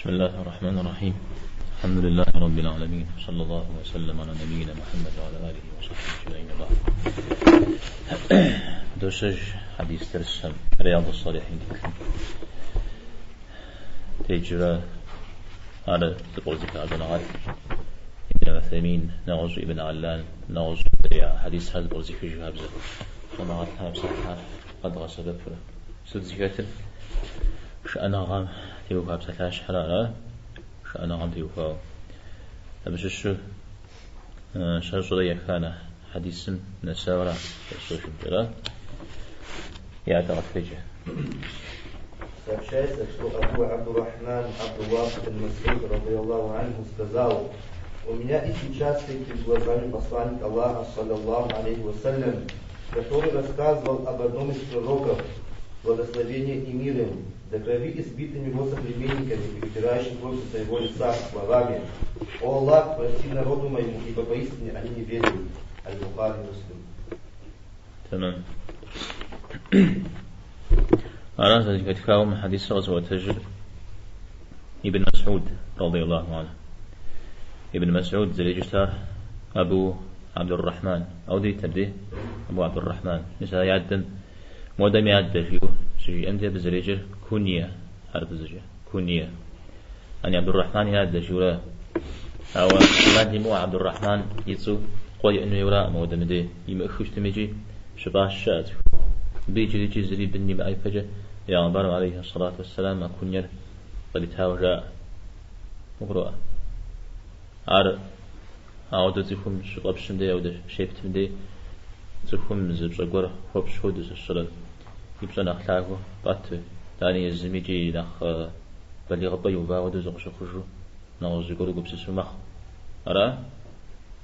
بسم الله الرحمن الرحيم. الحمد لله رب العالمين، صلى الله وسلم على نبينا محمد وعلى آله وصحبه أجمعين. الله دوسج حديث درس رياض الصالحين تجرى على تقول عبد ابن عثيمين نغز ابن علان نغز حديث هذا بوزي في جهابزة وما غتها قد غسل سد زكاتل شأنا غام تيوفا بسلاش حرارة شأنا غام تيوفا أبشش شرط كان حديث نسارة السوشيال يعتقد فيجه. Сообщается, что Абу Абдурахман Абдуллах бин Мас'уд, رضي الله عنه, сказал: «У меня и сейчас стоит перед глазами посланник Аллаха, صلى الله عليه وسلم, который рассказывал об одном из пророков, благословение и мир им, до крови избитым его соплеменниками и вытирающим кровь со своего лица словами: «О Аллах, прости народу моему, ибо поистине они не верят». Аль-Бухари, Муслим. تمام. أراد ذلك حديث غزوة تجر ابن مسعود رضي الله عنه. ابن مسعود زليجتار أبو عبد الرحمن أو دي تبدي أبو عبد الرحمن مثلا يعدم مودم يعد فيه سجي أنت بزليجر كونية حرف زجر كونية أن عبد الرحمن يعد شورا أو ما مو عبد الرحمن يتسو قوي إنه يورا مودم دي يمخش تمجي شباش شات بيجي لجي زري بني بأي فجأة يا عمر عليه الصلاة والسلام ما كنير قلتها مقروءة عار أعود زخم شقبشم دي أو شيبتم دي زخم زبشقور خبش خود الصلاة يبصن أخلاقه بات تاني الزميجي نخ بلغ بيوبا ودوز قشخشو نغز يقول قبس سمخ أرى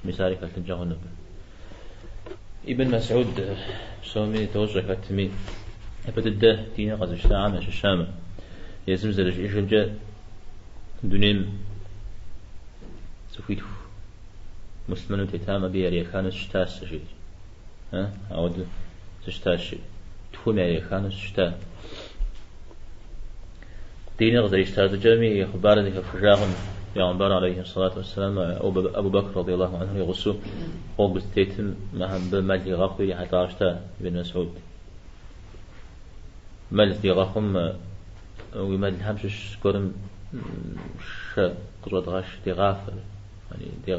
مثالي كالتنجا ابن مسعود سومي توجه كتمي أبدا دين غزشتا عام الشام يزم زرج إجل دنيم سفيتو مسلمان تتام بيا ريخان شتاس شيء ها أود تشتاش تخوم ريخان شتا دين غزشتا جميع أخبار ذيك فجاهم يا عمر عليه الصلاة والسلام أبو بكر رضي الله عنه يغسو قوم تيتم مهم بمال غاقوي حتى عشتا ابن مسعود مال دي ومال همشش كرم ش قرط غاش دي غافل يعني دي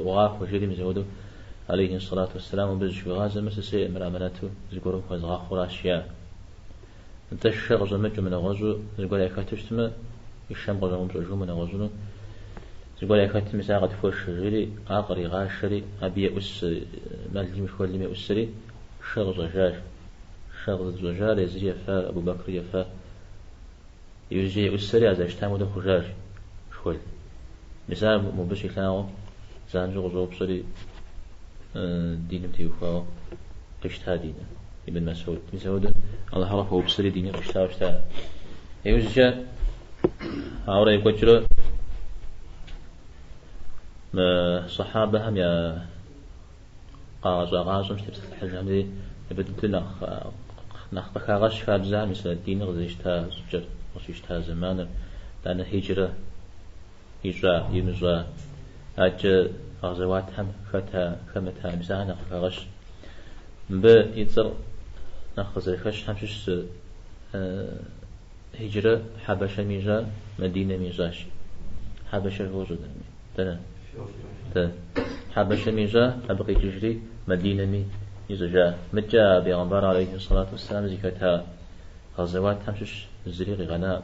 غاف وجدي مزودو عليه الصلاة والسلام وبزش غازة مسسي مرامناته زقرم خز غاخ انت الشغ زمج من غزو زقول يكاتشتم الشام غزو مزجو من غزو زقول يكاتم مساقة فوش غيري عقري غاشري أبي أس مال مش كل أسري شغ زجاج شغ زجاج يزري فا أبو بكر يفا يجي أسري از اشتام ودو خجاج شوال مثال مبشي خلاو زانجو غزو بصري دين تيوفاو قشتا دين ابن مسعود مسعود الله عرفه بصري دين قشتا قشتا يوجد عورة يكتر ما صحابة هم يا قاز غاز مش تبسط الحاجة هم دي بدلنا نخ غش خابزة مثل الدين غزيشتا زجر غزيشتا زمان لأن هجرة هجرة يمزا أج غزوات هم ختا خمتها مثلا نخ غش ب يتصل نخ خش هم شش هجرة حبشة ميجا مدينة ميجاش حبشة وجود تنا ت حبشة ميجا أبقي تجري مدينة مي يزجا مجا بيغمبر عليه الصلاة والسلام زكاتها غزوات همشش زريق غناء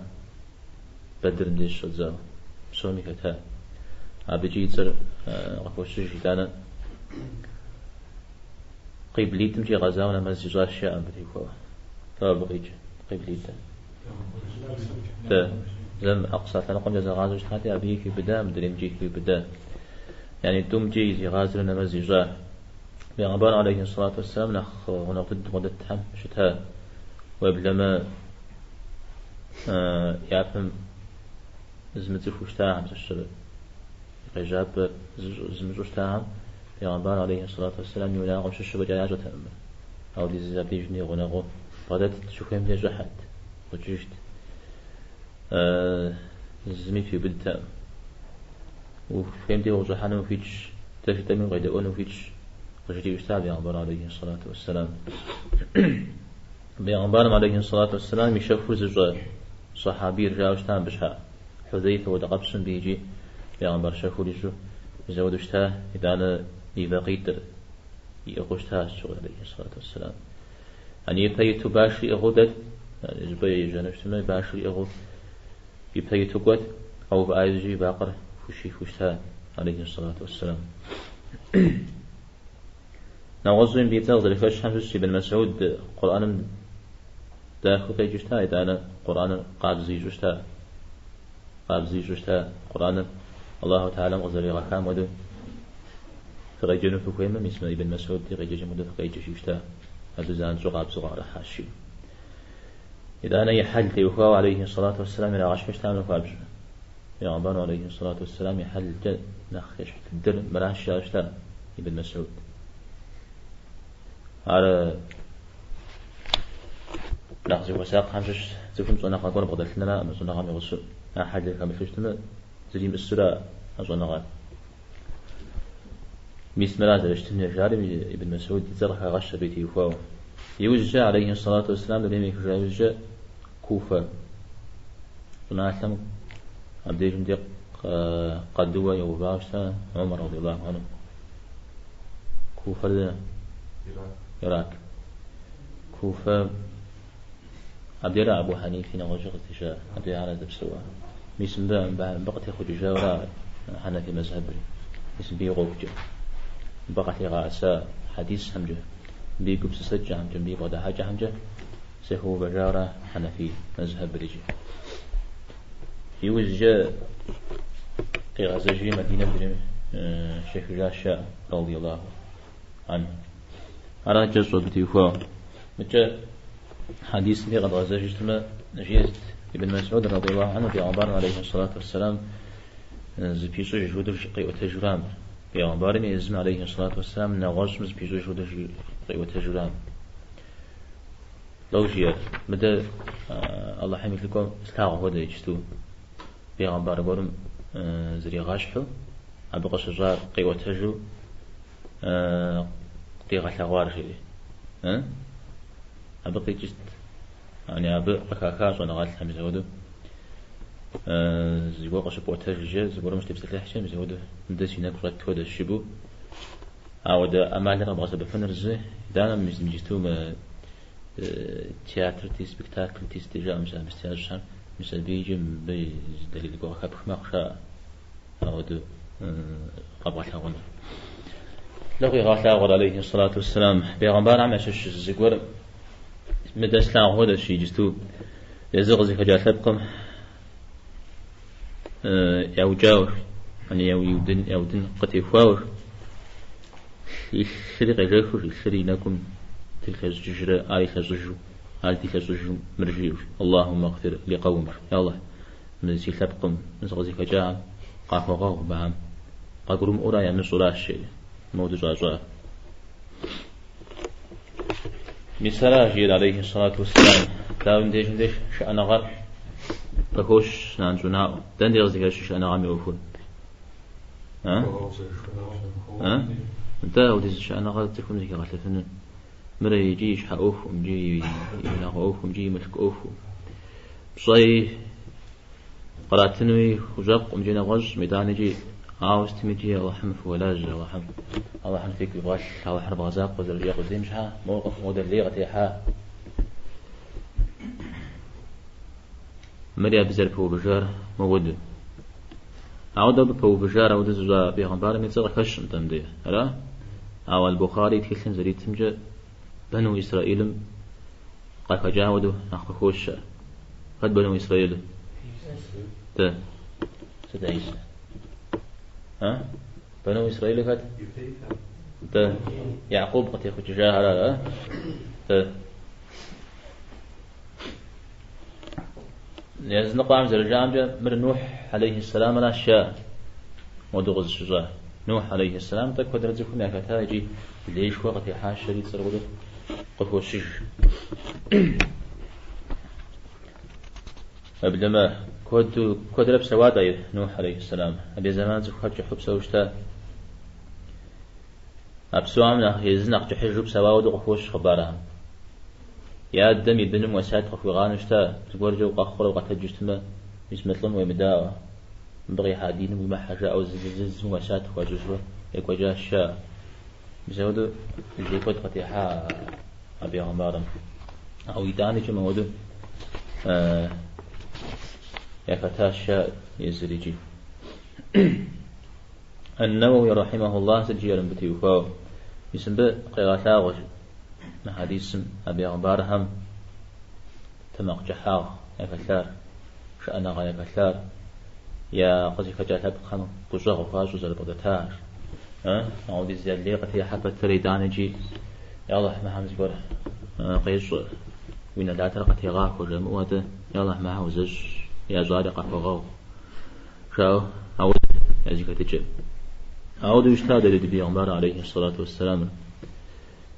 بدر مديش الزاو سومي كتها أبجي تر غفوش جدانا قبليتم جي غزاونا مزجاش شاء بديكوا فأبقيج قبليتم زم أقصى تنقم جزا غازوش حتى أبيك بدا مدريم جيك بدا يعني دوم جي زي غازلنا مزجا بيغمبر عليه الصلاة والسلام نخ ونقد مدتهم شتها وبلما يعفم زمتف وشتاهم الشر رجاب زمت وشتاهم بيغمبر عليه الصلاة والسلام يلاقم شش بجاجة تأمل أو دي زابيجني غنغو غدت تشوفهم دي جحد وجشت Зыми пиубыдтэкъым. Ухуейм де ущӏыхьэну ухуитщ, дэ жытӏэми укъедэӏуэну ухуитщ, къыжриӏэу щыта бегъымбар алейхи сэлату уэсселам. Бегъымбарым алейхи сэлату уэсселам и щэхур зыщӏэ сахьабийр жаӏэу щыта абы щхьа. Хьузейфэ хуэдэ къэпсым би икӏи бегъымбар щэхур ищӏэу зэуэду щыта, итӏанэ и вакъитӏыр иӏыгъыу щытащ щыгъуи алейхи сэлату уэсселам. Ани ипэ иту башыр иӏыгъыу дэт, зыщӏыпӏэ ежьэну щытмэ, башыр иӏыгъыу ипэ иту кӏуэт, къэувыӏа иужькӏи и вакъэр хущихыу щыта, алейхи сэлату уэсселам. Нэгъуэщӏуи мыбы и цӏэр къызэрыхэщхэм щыщщ Ибн Мэсуд Къурӏэным дахэу къеджэу щыта, итӏанэ Къурӏэныр къабзэ ищӏу щыта. Къабзэ ищӏу щыта Къурӏэныр Аллаху Тэхьэлам къызэрыригъэхам хуэдэу фыкъеджэну фыхуеймэ, мис мы Ибн Мэсуд и къеджэкӏэм хуэдэу фыкъеджэ жиӏэу щыта. Абы занщӏэу къабзэу къаӏэрыхьащ жиӏэу. Итӏанэ и хьэл теухуауэ алейхи сэлату уэсселам ирагъэщхьу щытам хуабжьу. Пейгъэмбарым алейхи сэлату уэсселам и хьэлкӏэ нэхъ ещхь дыдэр мыращ жаӏэу щыта Ибн Мэсуд. Ар нэхъ зыхуэсакъхэм щыщ цӏыхум щӏэныгъэ гуэр бгъэдэлъынра, щӏэныгъэм и гъусэу а хьэлыр хэмылъу щытмэ, зримыӏысура а щӏэныгъэр. Мис мыра зэрыщытын жари Ибн Мэсуд и цӏэр къыхагъэщ абы теухуауэ. Иужькӏэ, алейхи сэлату уэсселам, дунейм ехыжа иужькӏэ Куфэ щӏыналъэм абдежым де къадыуэ иувауэ щыта Умар радиаллаху анху. Куфэр дэнэ? Ирак. Куфэ абдера Абу Хьэнифи нэгъуэщӏи къыздежьа, абдей ар здэпсэуа. Мис мыбы, мыбы къытехъукӏыжауэра Хьэнэфи мэзхьэбри. Мис мыбы и гъуэгукӏэ. Мыбы къалъигъэӏэса хьэдисхэмкӏэ, мыбы и гупсысэкӏэхэмкӏэ, мыбы и бгъэдыхьэкӏэхэмкӏэ зэхэувэжауэра Хьэнэфи мэзхьэбыр иджы. Иужькӏэ къигъэзэжри Мадинэм дунейм щехыжащ жаӏэ, радиаллаху анху. Ара кӏэщӏу абы теухуауэ. Мыкӏэ хьэдисым де къэдгъэзэжу щытмэ, жиӏэт Ибн Мэсуд радиаллаху анху пейгъэмбарым алейхи сэлату уэсселам зыпищӏыж хуэдэу къиӏуэтэжурам. Пейгъэмбарым езым алейхи сэлату уэсселам нэгъуэщӏым зыпищӏыж хуэдэу къиӏуэтэжурам. Лӏо жиӏэр, мыдэ Алыхьым и лӏыкӏуэм слъагъу хуэдэ иджысту пейгъэмбар гуэрым зригъэщхьу, абы къыщыщӏар къиӏуэтэжу къыдигъэлъэгъуар жери. Абы къикӏыт, яни абы къыхаха щӏэныгъэлӏхэм мис апхуэдэу зыгуэр къыщыпӏуэтэжкӏэ, зыгуэрым ущытепсэлъыхькӏэ, мис апхуэдэу мыдэ си нэгу щӏэт хуэдэщ жыпӏэу, Ауэдэ ӏэмалыр къэбгъэсэбэпыныр зы, итӏанэ мис иджысту мы театрти, спектаклти сыти жаӏэу мис абы ящӏхэм, мис абы икӏи мыбы зы дэлил гуэр къыхэпх мэхъу жаӏэ, ауэдэу къэбгъэлъэгъуэну. Лӏо къигъэлъагъуэр, алейхи сэлату уэсселам, бегъымбархэм ящыщ зыгуэр мыдэ слъагъу хуэдэщ иджысту езыр къызыхэкӏа лъэпкъым яукӏауэ, яни яудын къытехуауэ, и лъыри къежэхыу, и лъыри и нэкӏум трилъэщӏыкӏыжрэ ар илъэщӏыжу, ар дилъэщӏыжу мыр жиӏэу, Аллахуммэ гъфир ли къэуми, я Аллахь, мы си лъэпкъым, мы сыкъызыхэкӏахэм къахуэгъэгъу мыхэм, къагурымыӏуэра ямыщӏуращ, жери, моуэдэу щӏащӏар. Мис ара жиӏэр, алейхи сэлату уэсселам, дауи мыбдежым деж шыӏэныгъэр къыхощ занщӏэу наӏуэу. Дэнэ деж къызыхэщыр шыӏэныгъэм и ӏуэхур? А? А? Нтӏэ, апхуэдиз шыӏэныгъэр цӏыхум зыхигъэлъыфынур? Мыр икӏи и щхьэ ӏуэхум, икӏи и унагъуэ ӏуэхум, икӏи и мылъку ӏуэхум. Пщӏэи къратынуи хущӏэкъум, икӏи нэгъуэщӏым, итӏанэ икӏи ауэ сытми икӏи Алыхьым фыхуэлажьэ, Алыхьым, Алыхьым фигу ивгъэлъ, Алыхьыр вгъэзакъуэ зэрыжиӏэ къудейм щхьа, моуэдэ лей къытехьа. Мыри абы зэрыпэувыжар моуэдэу. Ауэдэ абы пэувыжар, ауэдэ зыщӏа бегъымбарым и цӏэр къыхэщкъым тӏэ мыбдеж, ара? Ауэ Аль-Бухъари и тхылъым зэритымкӏэ Бану Исраилым къахэкӏа хуэдэу нэхъ къыхощ ар. Хэт Бану Исраил? Дэ. Сыт Исэ? А? Бану Исраил хэт? Дэ. Якъуб къытехъукӏыжахэр ара? Дэ. Языныкъуэхэм зэрыжаӏэмкӏэ, мыр Нухь алейхи сэламыращ жаӏэ, моуэдэу къызыщыщӏа. Нухь алейхи сэлам тӏэкӏу куэдрэ цӏыхум яхэта икӏи леишхуэ къытехьащэри цӏэр хуэдэу къыхощыж. Уеблэмэ, Куэду, куэдрэ псэуат Нухь алейхьэссэлам. Абы и зэманым цӏыхухэр кӏыхьу псэу щыта. А псохэм нэхъ езыр нэхъ кӏыхьыжу псэуа хуэдэу къыхощ хъыбархэм. И адэм и быным уэсят къыхуигъанэу щыта, зыгуэркӏэ укъэхъурэ укъэтэджу щытмэ, мис мы лӏым уемыдаӏуэ, мыбы къихьа диным уимыхьэ жаӏэу зы-зым уэсят хуащӏыжурэ екӏуэкӏащ жаӏэ. Мис апхуэдэу лей куэд къытехьа а бегъымбарым. Ауэ итӏанэкӏэ мыуэдэу яхэтащ жаӏэ езыр икӏи. Ан-Нэуэуи рахьимэхуллах сыт жиӏэр мыбы теухуауэ? Мис мыбы къегъэлъагъуэ мы хьэдисым а бегъымбархэм тэмакъкӏыхьагъ яхэлъар, шыӏэныгъэ яхэлъар, я къызыхэкӏа лъэпкъхэм гущӏэгъу хуащӏу зэрыбгъэдэтар. Ауэдиз я лей къытехьэ пэтрэ итӏанэкӏи, Я Алыхь, мыхэм зыгуэр къещӏэ, уи нэлатыр къатегъахуэ жамыӏэу, атӏэ, Я Алыхь, мыхэр узэщӏ, ящӏари къахуэгъэгъу. Жаӏэу, ауэ я зэхэтыкӏэ. Ауэдэу щыта дэри ди бегъымбар алейхи сэлату уэсселамыр.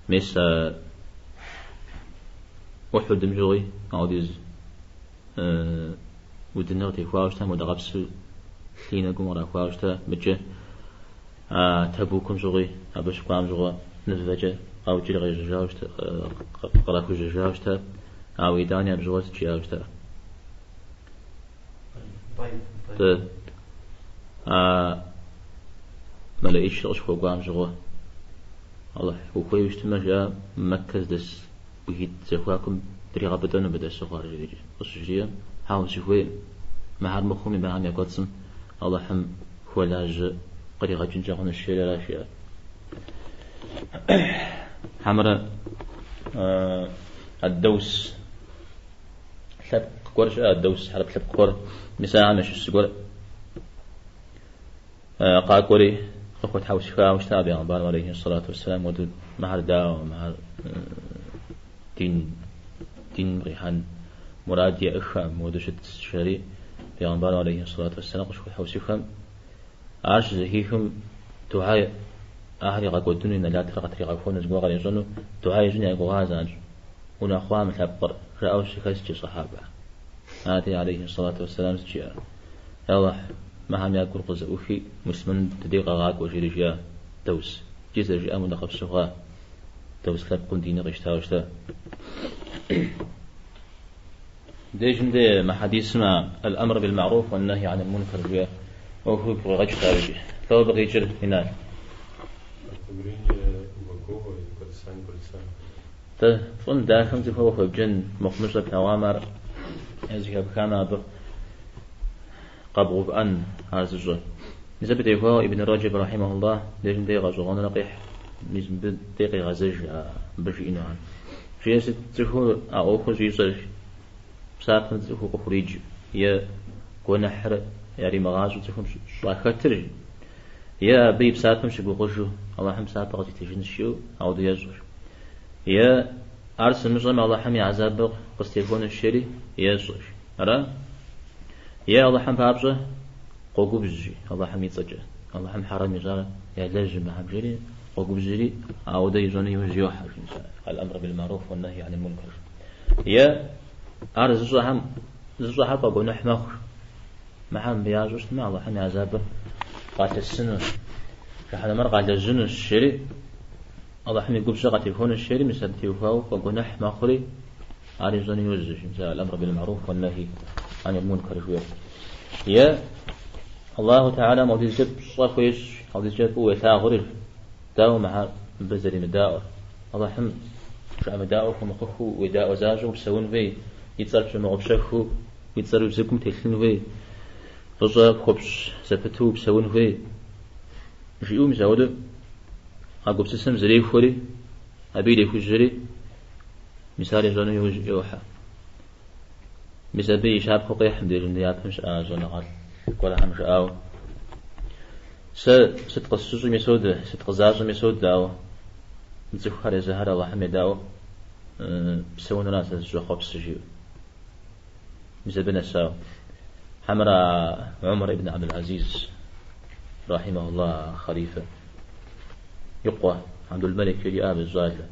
Мес а Ухьудым щыгъуи, ауэдиз удыныр къытехуауэ щыта, уэдыкъэпсу лъы и нэгум кърахуауэ щыта, мыкӏэ а Табукым щыгъуи, абы щыкӏуам щыгъуэ нывэкӏэ къаукӏри къежьэжауэ щыта, кърахужьэжауэ щыта, ауэ итӏани абы щыгъуэ сыт жиӏауэ щыта? Дэ а мэлэӏичыр къыщыхуэкӏуам щыгъуэ, Алыхь, ухуейуэ щытмэ, жиӏа, Мэккэ зыдэс бгитӏ зэхуакум дригъэпӏытӏэну абы дэсу хъуар, жиӏэри къыщыжриӏэм, хьэуэ, сыхуейкъым. Мыхэр мыхъуми, мыхэм я кӏуэцӏым Алыхьым хуэлажьэ къригъэкӏынкӏэ хъунущ, жери аращ жиӏар. Хьэмэрэ ад-Дэус лъэпкъ гуэр щыӏэ, Дэус хьэрып лъэпкъ гуэр, мис ахэм ящыщ зыгуэр къакӏуэри къыхуэтхьэусыхауэ щыта бегъымбарым алейхи сэлату уэсселам, уэду мыхэр дауэ, мыхэр дин, диным къихьэн мурад яӏыххэм, мыуэду щыт жари бегъымбарым алейхи сэлату уэсселам къыщыхуэтхьэусыхэм, ар щызэхихым дугьэ ахэр игъэкӏуэдыну, и нэлатыр къытригъэхуэну, зыгуэр кърищӏэну дугьэ ищӏын я гугъа занщӏэу. Унэхъуа мы лъэпкъыр, жаӏэу щыхэскӏэ сэхьабэ. Арати, алейхи сэлату уэсселам сыт жиӏар? Я Алыхь, мыхэм я гур къызэӏухи, муслъымэн ди дей къэгъакӏуэ, жери жиӏа Дэус. Икӏи зэрыжиӏам уэдыкъэпсу хъуа Дэус лъэпкъым диныр къищтауэ щыта. Дежым де мы хьэдисым аль-амр бил-ма'руф уан-нахи ан-аль-мункар жиӏэ ӏуэхур игу къегъэкӏ дауикӏи. Лӏо абы къикӏыр, Инал? Одобрение благого и порицание порицания. Тӏэ, фӏым дахэм цӏыхур къыхуебджэн мыхъумыщӏэ плъэгъуамэ ар зэхэпхамэ абы къэбгъэувыӏэн ар зыщӏэ. Мис абы теухуауэ Ибн Раджаб рахьимахуллах дежым дей гъэщӏэгъуэнрэ къехь, мис мыбы дей къегъэзэж мыбы жиӏэнухэр. Жиӏэр сыт цӏыхур а ӏуэхур щӏищӏэр псапэм цӏыхур къыхуриджэу е гуэныхьыр яримыгъащӏэу цӏыхум щӏахэтыр, е абы и псапэм щыгугъыжу Алыхьым псапэ къызитыжынщ жиӏэу ауэдэу ещӏэр. Е ар сымыщӏэм Алыхьым и гьэзабыр къыстехуэнущ жери ещӏэр. Ара? Е Алыхьым папщӏэ къогубжь, Алыхьым и цӏэкӏэ. Алыхьым хьэрэм ищӏар ялэжь мыхэм жери къогубжьри ауэдэ ищӏэну иужь йохьэ, жи. Аль-амр бил-маруф уан-нахи анил-мункар. Е ар зыщӏэхэм зыщӏэхэр фӏэгуэныхь мэхъу. Мыхьэр мыбы ящӏэу щытмэ, Алыхьым и гьэзабыр къалъысынущ, жыхьэнэмэр къалэжьынущ, жери Алыхьым и губжьыр къатехуэнущ, жери мис абы теухуауэ фӏэгуэныхь мэхъури, ар ищӏэну иужь, мис аль-амр бил-маруф уан-нахи анил-мункар жиӏэр. Е Аллаху Тэхьэлам ауэдизкӏэ пщӏэ хуещӏ, ауэдизкӏэ фӏыуэ елъагъури, дауэ мыхьэр мыбы зэримыдаӏуэр? Алыхьым жыӏэмыдаӏуэ хуэмыхъухыу уедаӏуэ защӏэу упсэун хуей, и цӏэр пщымыгъупщэхыу, уи цӏэр уи бзэгум телъын хуей, фӏыщӏэ хуэпщӏ зэпыту упсэун хуей, жиӏэу мис ауэдэу а гупсысэм зэрехуэри, абы ирехужьэри, мис ар ищӏэну иужь йохьэ. Мис абы и щапхъэу къехь мыбдежым дэ япэм щыӏа щӏэныгъэлӏ гуэрхэм жаӏауэ. Сэ сыт къысщыщӏми содэ, сыт къызащӏэми содэ, ауэ мы цӏыхухэр езыхэр Алыхьым едаӏуэу псэунура сэ сыщӏэхъуэпсыр, жиӏэу. Мис абы нэсауэ. Хьэмэрэ Умар ибн Абдул-Азиз, рахьимахуллах, хъалифэ, и къуэ Абдул-Малик жиӏа абы щӏалэ.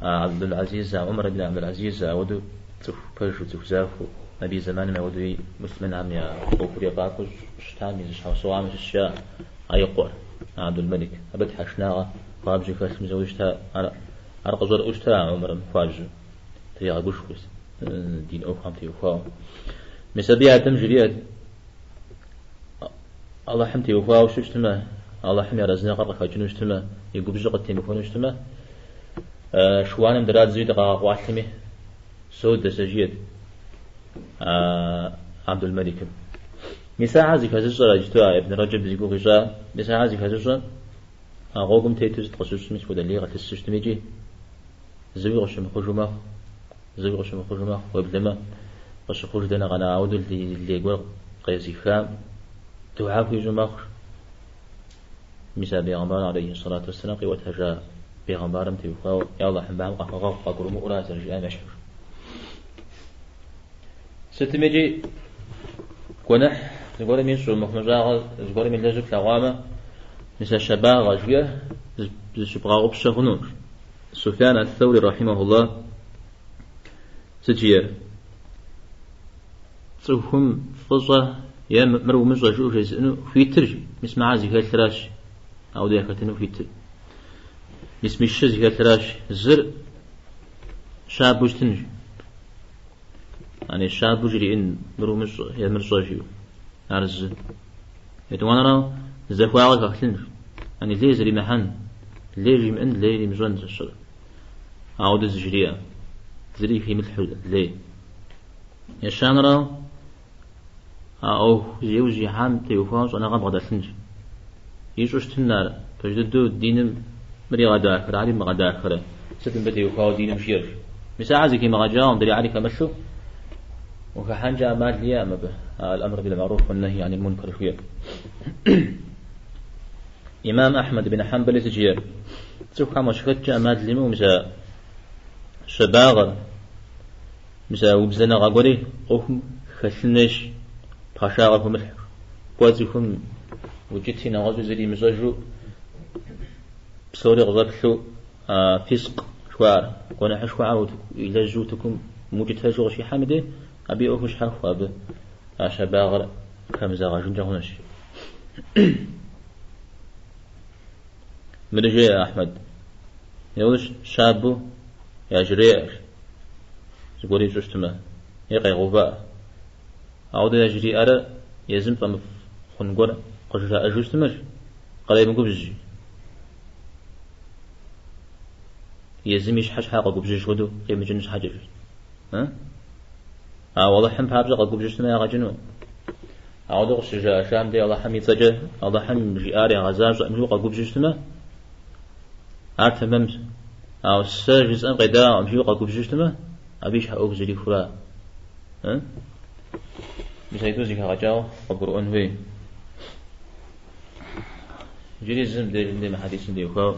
А Абдул-Азиз, а Умар ибн Абдул-Азиз ауэдэу цӏыху пэжу, цӏыху захуэу, Абы и зэманым ауэдэуи муслъымэнхэм я ӏуэхур ефӏакӏуэу щытам и зы щхьэусыгъуэм щыщщ а и къуэр, Абдул-Малик. Абы тхьэшынагъэ хуабжьу хэлъу мис ауэдэу щыта, ар къыщӏэрыӏэу щыта Умарым хуабжьу тригъэгушхуэу дин ӏуэхухэм теухуауэ. Мис абы и адэм жриӏэт, Алыхьым теухуауэ щытмэ, Алыхьым и арэзыныгъэр къыхэкӏыну щытмэ, и губжьыр къыттемыхуэну щытмэ, шыуаным драдзэуи дыкъагъэкъуалъэми, содэ сэ, жиӏэт Абдул-Маликым. Мис ахэр зыхэзыщӏэр, иджыту а Ибн Рэджэб зи гугъу ищӏа, мис ахэр зыхэзыщӏэр а гъуэгум тету сыт къыщыщӏми, сыт хуэдэ лей къылъысу щытми икӏи зыуи къыщымыхъужу мэхъу, зыуи къыщымыхъужу мэхъу, уеблэмэ къыщыхъуж дэнэ къэна ауэдэу лей гуэр къезыхам духьэ хуищӏу мэхъу. Мис а бегъымбар алейхи сэлату уэсселам къиӏуэтэжа бегъымбарым теухуауэ, Я Алыхь, мыбыхэм къахуэгъэгъу, къагурымыӏуэра зэрыжиӏам ещхьу. Сытым икӏи гуэныхь зыгуэрым ищӏу, мыхъумыщӏагъэ зыгуэрым илэжьу плъэгъуамэ, мис а щабагъэ жиӏэр зыщыбгъэгъупщэ хъуну. Суфян ат-Thawри рахьимахуллах сыт жиӏэр? Цӏыхум фӏы щӏэ е мыр умыщӏэ жиӏэу жезыӏэну хуитыр, мис мыхьэр зыхэлъращ, ауэдэ яхэтыну хуитыр. Мис мы щы зыхэлъращ, зыр щабэу щытынщ. Ани щабэу жриӏэн мыр умыщӏэ е мыр щӏэ жиӏэу. Ар зы. Етӏуанэрауэ, захуагъэ хэлъынщ. Ани лей зэримыхьэн, лей жимыӏэн, лей иримыщӏэн зыщыр. Ауэдэ зыжриӏэ, зыри химылъхьэу лей. Ещанэрауэ, а ӏуэху зи ужь ихьам теухуауэ щӏэныгъэ бгъэдэлъынщ. Ищӏэу щытын ар, пэж дыдэу диным мыр игъэдахэрэ, ар имыгъэдахэрэ, сыт мыбы теухуауэ диным жиӏэр? Мис ахэр зэхимыгъэкӏауэ, мыдрейхьэри хэмылъу, ухыхьэнкӏэ ӏэмал иӏэкъым абы, аль-амр бил-маруф уан-нахьи анил-мункар жиӏэр. Имам Ахьмэд бин Хьэмбэли сыт жиӏэр? Цӏыхухэм уащыхэткӏэ ӏэмал имыӏэу мис а щабагъэр, Мис а убзэныгъэ гуэри ӏуэхум хэлъын хуейщ, пхъашагъэ хыумылъхьэу. Кӏуэ цӏыхум укӏыти нэгъуэщӏу зыри имыщӏэжу, псори къыщӏэплъу фискъ жыхуаӏэр, гуэныхьышхуэхэр илэжьу утыкум мыукӏытэжу къыщихьэм и дей, абы и ӏуэхур щхьэхуэ, абы а щабагъэр хэмызэгъэжынкӏэ хъунущ. Мыри жеӏэ Ахьмэд. Иужь щабэу яжреӏэ, зыгуэр ищӏу щытмэ, е къегъэувыӏэ. Ауэдэ яжриӏэрэ езым фӏэмыфӏ хъун гуэр къыжраӏэжу щытмэ, къремыгубжь. Езым и щхьэ щхьэ къэгубжьыж хуэдэу къимыкӏын щхьэкӏэ. Ауэ Алыхьым папщӏэ къэгубжьу щытмэ ягъэ кӏыну. Ауэдэу къыщыжаӏэжам дей Алыхьым и цӏэкӏэ Алыхьым жиӏар ягъэзащӏэкъым жиӏэу къэгубжьу щытмэ, ар тэмэмщ. Ауэ сэ жысӏэм къедаӏуэкъым жиӏэу къэгубжьу щытмэ, абы и щхьэ ӏуэху зэрихура. Мис аитӏу зэхэгъэкӏауэ къыбгурыӏуэн хуей. Иджыри зым дежым дей мы хьэдисым теухуауэ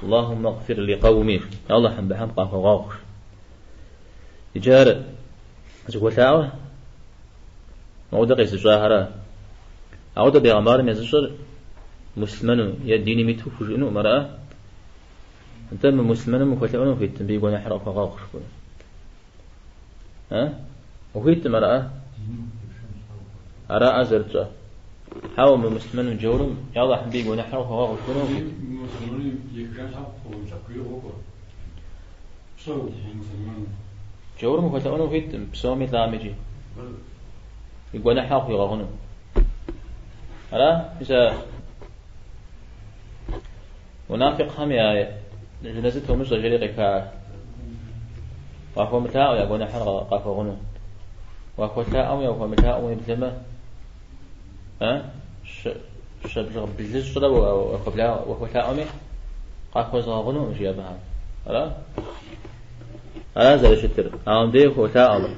Аллахуммэ гъфир ли къауми, Алыхьым мыбыхэм къахуэгъэгъу. Иджы ар зыхуэлъаӏуэр мыуэдэ къезыщӏахэрэ. Ауэдэ бегъымбарым езыщӏэр муслъымэну е диным иту хужыӏэнукъым, ара? Нтӏэ мы муслъымэным ухуэлъэӏуэну ухуит, мыбы и гуэныхьыр къыхуэгъэгъу жыпӏэу. А? Ухуитым, ара? Араӏэ зэрытщӏэ. Хьэуэ, мы муслъымэным джаурым, я Алыхь, мыбы и гуэныхьыр къыхуэгъэгъу жыпӏэну ухуит? Джаурым ухуэлъэӏуэну ухуиткъым, псэуми лӏами икӏи. И гуэныхьыр къыхуигъэгъуну. Ара? Мис а мунафикъхэм я жэназы томыщӏэ жери къехаа. Уахуэмылъаӏуэ я гуэныхьыр къахуэгъуну. Уахуэлъаӏуэу я ухуэмылъаӏуэу уеблэмэ, щэ бжыгъэ блыщӏрэ уахуэлъаӏуэми, къахуэзгъэгъунукъым, жи абыхэм. Ара? Ара зэрыщытыр. Ауэ мыбдеж хуолъаӏуэ.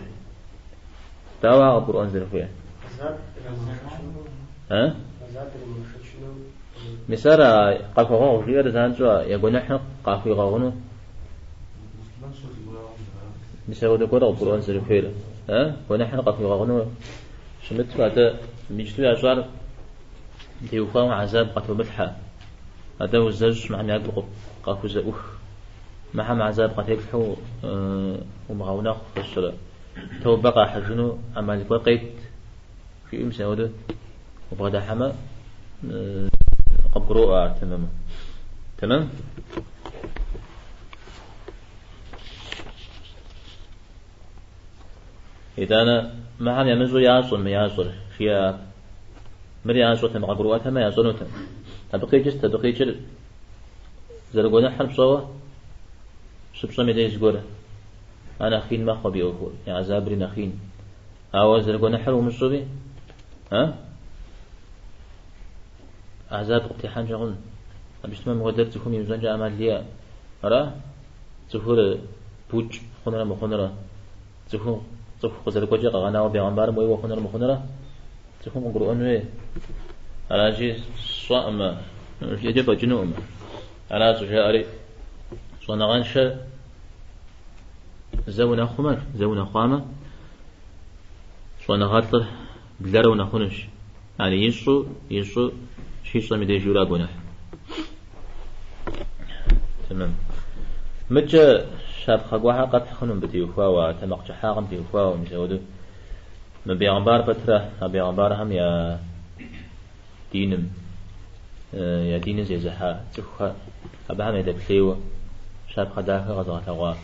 Дауэ ар къыбгурыӏуэн зэрыхуейр? А? Мис ар къахуэгъэгъу жиӏэр занщӏэу я гуэныхьыр къахуигъэгъуну. Мис ауэдэ гуэр къыбгурыӏуэн зэрыхуейр. А? Гуэныхьыр къахуигъэгъуну щымыту, атӏэ иджыту ящӏар теухуауэ гьэзаб къатомылъхьэ. Атӏэ узэщӏ мыхэм я гур къахузэӏух. Мыхэм гьэзаб къатеплъхьэу умыгъэунэхъу фэщэрэ. Тобэ къахьыжыну ӏэмал гуэр къет, жиӏэу мис ауэдэу убгъэдыхьэмэ, къыбгуроӏуэ ар тэмэму. Тэмэм? Итӏанэ мыхэм ямыщӏэу ящӏэ мы ящӏэр, жиӏэ. Мыр ящӏэтэм, къагурыӏуэтэмэ ящӏэнутэм. Абы къикӏыр сыт? Абы къикӏыр зэрыгуэныхьыр пщӏэуэ щыпщӏэм и деж зыгуэр. Ар нэхъ ин мэхъу абы и ӏуэхур, и гӏэзабри нэхъ ин. Ауэ зэрыгуэныхьыр умыщӏэуи, а? Гӏэзаб къыптехьэнкӏэ хъун. Абы щытмэ мыхуэдэр цӏыхум имыщӏэнкӏэ ӏэмал иӏэ. Ара? Цӏыхур букӏ хъунрэ мыхъунрэ, цӏыхум цӏыху къызэрыкӏуэкӏэ къэгъэнауэ бегъымбарым уеуэ хъунрэ мыхъунрэ, цӏыхум къыгурыӏуэн хуей. Аращи, сщӏэӏымэ, жиӏэкӏэ фӏэкӏынукъым. Ара щӏыжаӏэри, щӏэныгъэншэр зэ унэхъумэ, зэ унэхъуамэ, щӏэныгъэлӏыр блэрэ унэхъунущ. Ар ищӏу, ищӏу, щищӏэм и деж жиӏэура гуэныхь. Тэмэм. Мыкӏэ щапхъэ гуэрхэр къэпхь хъуну мыбы теухуауэ, а тэмакъкӏыхьагъым теухуауэ, мис ауэдэу. Мы бегъымбар пэтрэ, а бегъымбархэм я диным, я диныр зезыхьа цӏыхухэр абыхэм ядэплъейуэ щапхъэ дахэ къэзыгъэлъэгъуа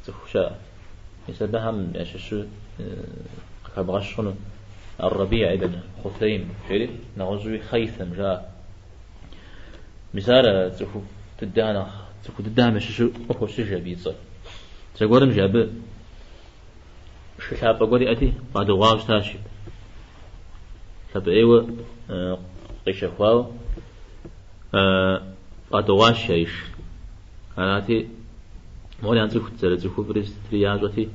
цӏыху щыӏэ. Мис абыхэм ящыщу къыхэбгъэщ хъуну Ар-Рабиӏ ибн Хъусейм жери, нэгъуэщӏуи Хъэйсэм жаӏэ. Мис ар цӏыхуфӏ дыдэхэр нэхъ цӏыху дыдэхэм ящыщу къыхощыж абы и цӏэр. Зэгуэрым жи абы шы лъапӏэ гуэр иӏэти, къадыгъуауэ щытащ. Лъапӏэӏейуэ къищэхуауэ къадыгъуащ а и шыр. Арати, мор яцӏыхут, зэрыцӏыхуфӏри сытри ящӏэти,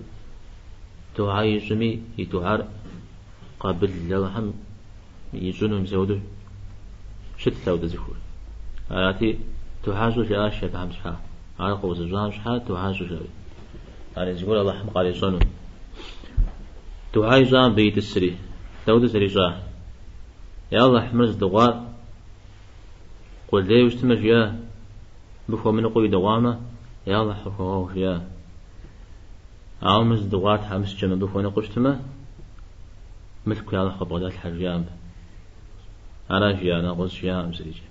дугьэ ищӏми, и дугьэр къабыл Алыхьым ищӏыну мис ауэдэу щытт ауэдэ цӏыхур. Арати, дугьэ щӏы жаӏащ абыхэм щхьа. Ар къозыщӏам щхьа дугьэ щӏы жаӏэри. Ари зыгуэр Алыхьым къарищӏэну. Дугьэ ищӏам абы итӏысри. Дауэдэу зэрищӏа? Я Алыхь, мыр зыдыгъуар къулейуэ щытмэ, жиӏа, мыбы хуэмыныкъуэу идыгъуамэ, я Алыхь къыхуэгъэгъу, жиӏа. Ауэ мыр зыдыгъуар тхьэмыщкӏэ мыбы хуэныкъуэу щытмэ, мылъку я Алыхь къыбгъэдэлъхьэ, жиӏа мыбы. Ара жиӏа, нэгъуэщӏ жиӏакъым зырикӏ.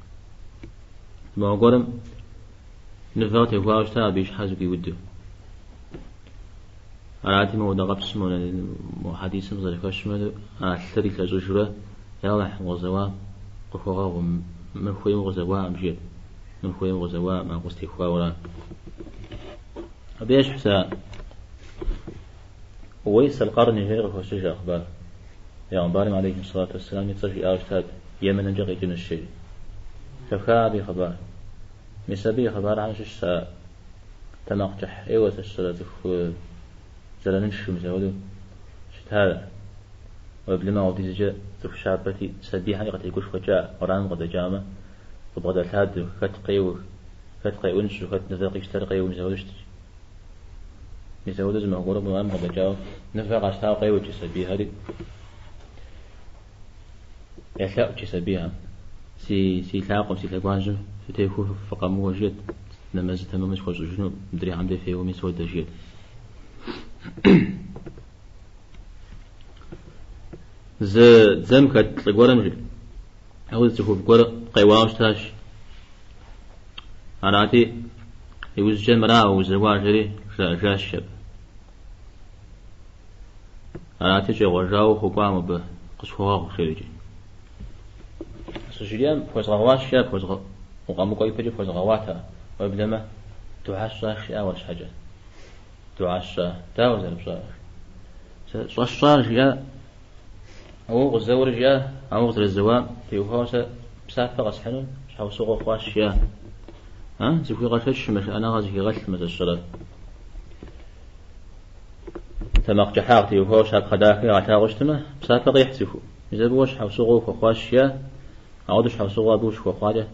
Махуэ гуэрым нывэ къытехуауэ щыта абы и щхьэр зэгуиуду. Арати, моуэдэ къэпсым, мо хьэдисым къызэрыхэщым хуэдэу, а лъыр илъэщӏыжурэ, Я Алыхь, укъызэуам къыхуэгъэгъу, мыр хуейуэ къызэуакъым, жиӏэт. Мыр хуейуэ къызэуакъым, ар къыстехуауэра. Абы ещхь сэ Уэйс аль-Къарни жери къыхощыж а хъыбар. Пегъымбарым алейхи сэлату уэсселам и цӏэр жиӏауэ щытат, Йеменымкӏэ къикӏынущ жери. Зэхэфха абы и хъыбар. Мис абы и хъыбархэм щыщщ а тэмакъкӏыхь ӏейуэ сэ сщӏэрэ цӏыху зэраныншэу мис апхуэдэу щытар. Уеблэмэ апхуэдизкӏэ цӏыху щабэти, сабийхэми къытегушхуэкӏа уэрамым къыдэкӏамэ, къыбгъэдэлъадэу, хэт къеуэ, хэт къеӏунщӏу, хэт нывэ къищтэр къеуэу мис апхуэдэу щытщ. Мис апхуэдэу зы махуэ гуэрым уэрамым къыдэкӏауэ нывэ къащтауэ къеуэкӏэ сабийхэри елъэӏукӏэ сабийхэм. Си, си лъакъуэм, си лъэгуажьэм фытехуэу фыкъэмыуэ жиӏэт, нэмэз тэмэму схуэщӏыжыну, мыдрейхэм дей феуэми содэ жиӏэт. Зы дзэм хэт лӏы гуэрым жи, ауэ зы цӏыхуфӏ гуэр къеуауэ щытащ. Арати, иужькӏэ мыра узэуа жери жаӏэжащ абы. Арати, щӏегъуэжауэ хуэкӏуам абы къысхуэгъэгъу жерикӏи. Щыжриӏэм пхуэзгъэгъуащ, жиӏа, укъэмыкӏуэ ипэкӏэ пхуэзгъэгъуат ар. Уеблэмэ, дугьэ сщӏащ, жиӏа уэр щхьэкӏэ. Дугьэ сщӏа, дауэ зэрыпщӏар? Щӏэсщӏар, жиӏа, уэ укъызэуэри, жиӏа, ауэ укъызэрызэуам теухуауэ сэ псапэ къэсхьыну щхьэусыгъуэ хъуащ, жиӏа. А, зыхуигъэшэчмэ, шыӏэныгъэ зыхигъэлъмэ, сэ сщӏэрэ. Тэмакъкӏыхьагъ теухуауэ щапхъэ дахэ игъэлъагъуэу щытмэ, псапэ къехь цӏыхум. Мис абы уэ щхьэусыгъуэ ухуэхъуащ, жиӏа, ауэдэу щхьэусыгъуэ абы ущыхуэхъуакӏэ,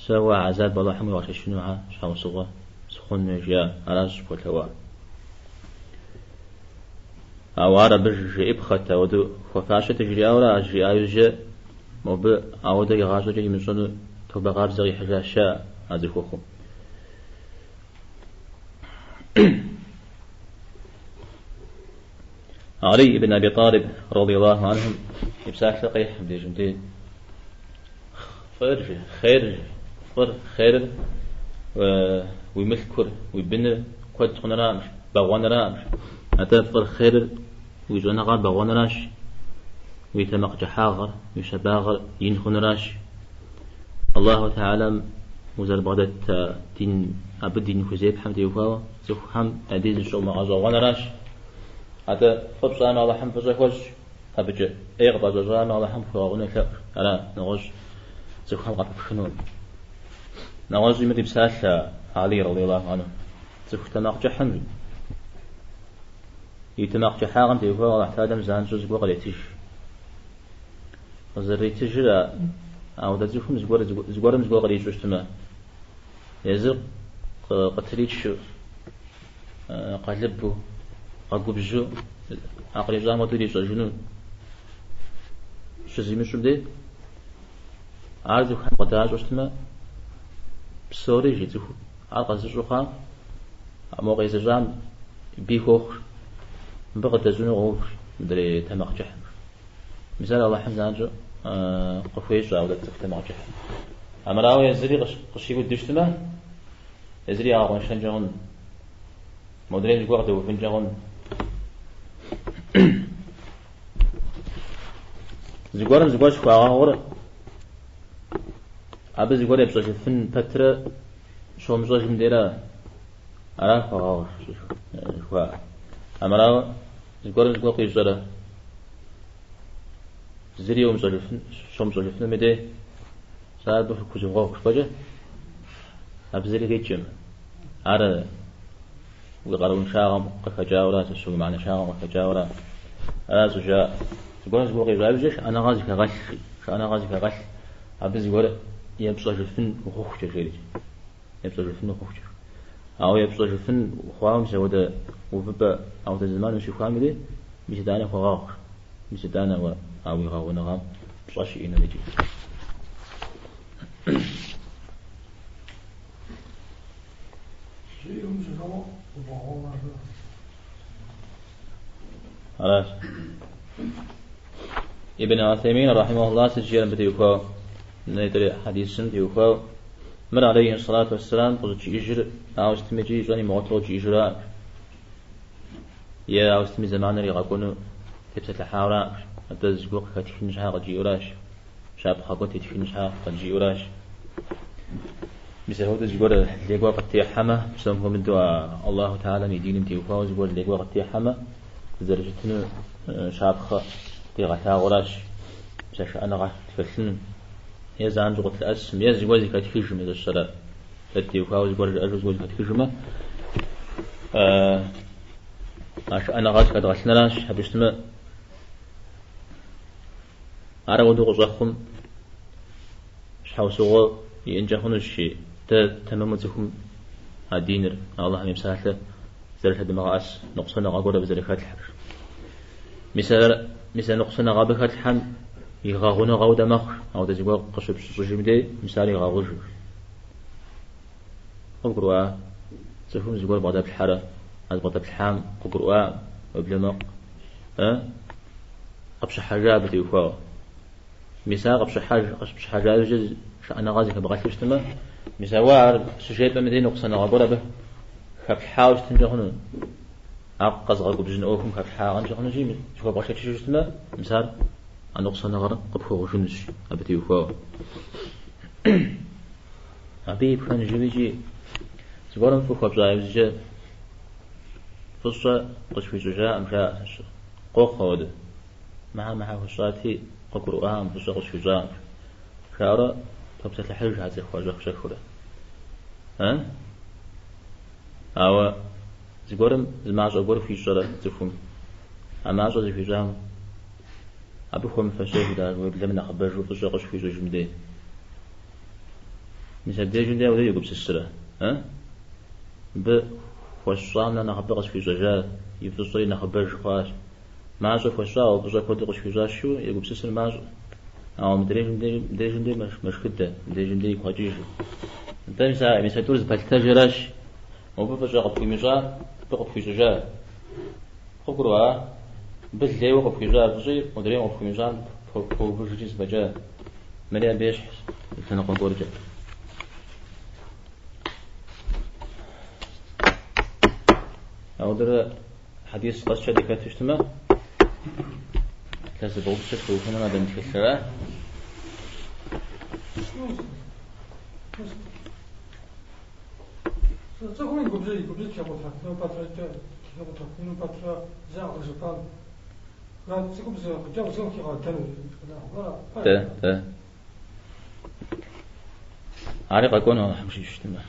сэ уэ гӏэзаб Алыхьым уигъэшэчынухьэ щхьэусыгъуэ сыхъуну, жиӏа, аращ щӏыпхуэлъэӏуар. Ауэ ар абы жеӏыпхъэт, ауэдэу хуэфащэти жриӏауэра, ар жриӏа иужькӏэ мобы ауэдэ игъащӏэкӏэ имыщӏэну тобэ къабзэ къихьыжащ а цӏыхухъум. Алий ибн Аби Талиб радиаллаху анхум и псалъэ къехь мыбдежым дей. Фӏыр жи, хъер жи, фӏыр, хъерыр уи мылъкур, уи быныр куэд хъунырам, бэгъуэнырам. Атӏэ фӏыр, хъерыр уи щӏэныгъэр бэгъуэныращ, уи тэмакъкӏыхьагъэр, уи щабагъэр ин хъуныращ. Аллаху Тэхьэлам узэрыбгъэдэт дин, абы дин хузепхьэм теухуауэ цӏыхухэм я дей зыщомыгъэщӏэгъуэныращ. Атӏэ фӏы пщӏамэ Алыхьым фӏыщӏэ хуэщӏ, абыкӏэ ӏей къыпӏэщӏэщӏамэ Алыхьым пхуигъэгъуну елъэӏу. Ара, нэгъуэщӏ цӏыхухэм къапыпхыну. Нэгъуэщӏи мыр и псалъэ Алий радиаллаху анху. Цӏыху тэмакъкӏыхьым и тэмакъкӏыхьагъэм теухуауэ Алыхь Тэхьэлам занщӏэу зыгуэр къретыж. Къызэрыритыжыр ауэдэ цӏыхум зыгуэрым зыгуэр кърищӏэу щытмэ, езыр къытричу, къэлыбу, къэгубжьу, а кърищӏам хуэдэу ирищӏэжыну щызимыщӏым дей, ар цӏыхухэм къыдащӏэу щытмэ, псори жи цӏыху ар къэзыщӏу хъуам, мо къезыщӏам бий хуохъу, мыбы къыдэщӏыну къоув мыдрей тэмакъкӏыхьым. Мис ар Алыхьым занщӏэу къыхуещӏэ ауэдэ цӏыху тэмакъкӏыхьым. Амырауэ езыри къыщиуду щытмэ, езыри ягъэкъуэншэнкӏэ хъун, модрейм зыгуэр къыдэувынкӏэ хъун. Зыгуэрым зыгуэр щыхуагъэгъур абы зыгуэр епщӏэжыфын пэтрэ щомыщӏэжым дейра ара хуагъэгъу жыхуаӏэр. Амырауэ зыгуэрым зыгуэр къуищӏэрэ зыри умыщӏэжыфын, щомыщӏэжыфынум и дей, сэ абы хузогъэгъу жыпӏэкӏэ, абы зыри къикӏым. Ар уи къарууншагъэм къыхэкӏауэра, сэ щыуи мыхьэнэншагъэм къыхэкӏауэра. Ара щӏыжаӏэр. Зыгуэрым зыгуэр къищӏа иужькӏэ шыӏэныгъэ зыхэгъэлъ, шыӏэныгъэ зыхэгъэлъ, абы зыгуэр епщӏэжыфын ухъухукӏэ, жери. Епщӏэжыфын ухъухукӏэ. Ауэ епщӏэжыфын хъуауэ мис ауэдэ увыпӏэ, ауэдэ зэман ущихуам и дей, мис итӏанэ хуэгъэгъу. Мис итӏанэ уэ а уи гъэгъуныгъэм пщӏэ щиӏэнур икӏи. Аращ. Ибн Гьусеймин рахьимахуллах сыт жиӏэр мыбы теухуауэ, нетӏэрей хьэдисым теухуауэ, мыр алейхи сэлату уэсселам къыщӏытжиӏэжыр, ауэ сытми икӏи ищӏэн имыгъуэту къыджиӏэжыраӏым. Е ауэ сытми зэманыр игъэкӏуэну тепсэлъыхьаураӏым, атӏэ зыгуэр къыхэтхын щхьа къыджиӏэуращ, щапхъэ гуэр тетхын щхьа къыджиӏэуращ. Мис апхуэдэу зыгуэр лей гуэр къыттехьэмэ, псом хуэмыдэу а Аллаху Тэхьэлам и диным теухуауэ зыгуэр лей гуэр къыттехьэмэ, дызэрыщытыну щапхъэ дигъэлъагъуращ, мис а шыӏэныгъэ тхэлъыну, е занщӏэу къытлъэӏэсым, е зыгуэр зэхэтхыжмэ, зэщэрэ дэ ттеухуауэ зыгуэр жаӏэжу зыгуэр зэхэтхыжмэ, а шыӏэныгъэр зыхэдгъэлъыныращ, абы щытмэ, ар ауэдэу къыщӏэхъум щхьэусыгъуэ иӏэнкӏэ хъунущи, дэ тэмэму цӏыхум а диныр, Алыхьым и псалъэ зэрылъэдмыгъэӏэс ныкъусаныгъэ гуэр абы зэрыхэтлъхьэр. Мис ар, мис а ныкъусаныгъэ абы хэтлъхьэм и гъэгъуныгъэ хуэдэ мэхъу, ауэдэ зыгуэр къыщыпщыщӏыжым дей, мис ар игъэгъужыр. Къыбгурыӏуа? Цӏыхум зыгуэр бгъэдэплъхьэрэ, а зыбгъэдэплъхьам къыгурыӏуа, уеблэмэ, къыпщыхьэжа абы теухуауэ. Мис ар къыпщыхьэж, къыщыпщыхьэжа иужькӏэ шыӏэныгъэ зыхэбгъэлъу щытмэ, мис ауэ ар щыжепӏэм дей ныкъусаныгъэ гуэр абы хэплъхьауэ щытынкӏэ хъуну. Ар къэзыгъэгубжьын ӏуэхум хэплъхьагъэнкӏэ хъунущи, зыхуэбгъэшэчыжу щытмэ, мис ар а ныкъусаныгъэр къыпхуэгъужынущ абы теухуауэ. Абы и пхэнжу икӏи зыгуэрым фӏы хуэпщӏа иужькӏэ фӏыщӏэ къысхуищӏыжаӏым жаӏэ. Къохъу ауэдэ. Мыхьэ мыхьэ хуэсщӏати, къыгурыӏуаӏым, фӏыщӏэ къысхуищӏаӏым. Жаӏэурэ топсэлъыхьыж а цӏыхухэр щӏэх-щӏэхыурэ. А? Ауэ зыгуэрым зы мащӏэ гуэр хуищӏэрэ цӏыхум, а мащӏэ зыхуищӏам абы хуэмыфэщэжу, даже уеблэмэ нэхъыбэжу фӏыщӏэ къыщыхуищӏыжым дей. Мис абдежым дей ауэдэ егупсысрэ? А? Мыбы хуэсщӏам нэ нэхъыбэ къысхуищӏэжа, и фӏыщӏэри нэхъыбэж хъуащ. Мащӏэ хуэсщӏа, ауэ фӏыщӏэ куэду къысхуищӏащ жиӏэу егупсысыр мащӏэ. Ауэ мыдрейжым дей, мыдейжым дей мэшхыдэ, мыдейжым дей игу къэкӏыжу. Нтӏэ, мис а, мис а тӏур зэпэлъытэжыращ. Мобы фӏыщӏэ къыпхуимыщӏа, мыбы къыпхуищӏыжа. Къыбгурыӏуа? Мыбы лейуэ къыпхуищӏа фӏыщӏи, модрейм къыпхуимыщӏам поувыжри зэфӏэкӏа. Мыри абы ещхьщ лъэныкъуэ гуэркӏэ. Ауэдэрэ хьэдис къэскӏэ дыхэту щытмэ, илъэс зыбгъупщӏкӏэ тхуухынум адэ мы тхылъыра? Цӏыхум и губжьыр, и губжьыр текъутэфыну пэтрэ текъутэфыну пэтрэ зы акъыл жыпӏам цӏыхубз хъыджэбзым хигъэдэну. Дэ, дэ. Ари къэкӏуэну Алыхьым жиӏэу щытмэ.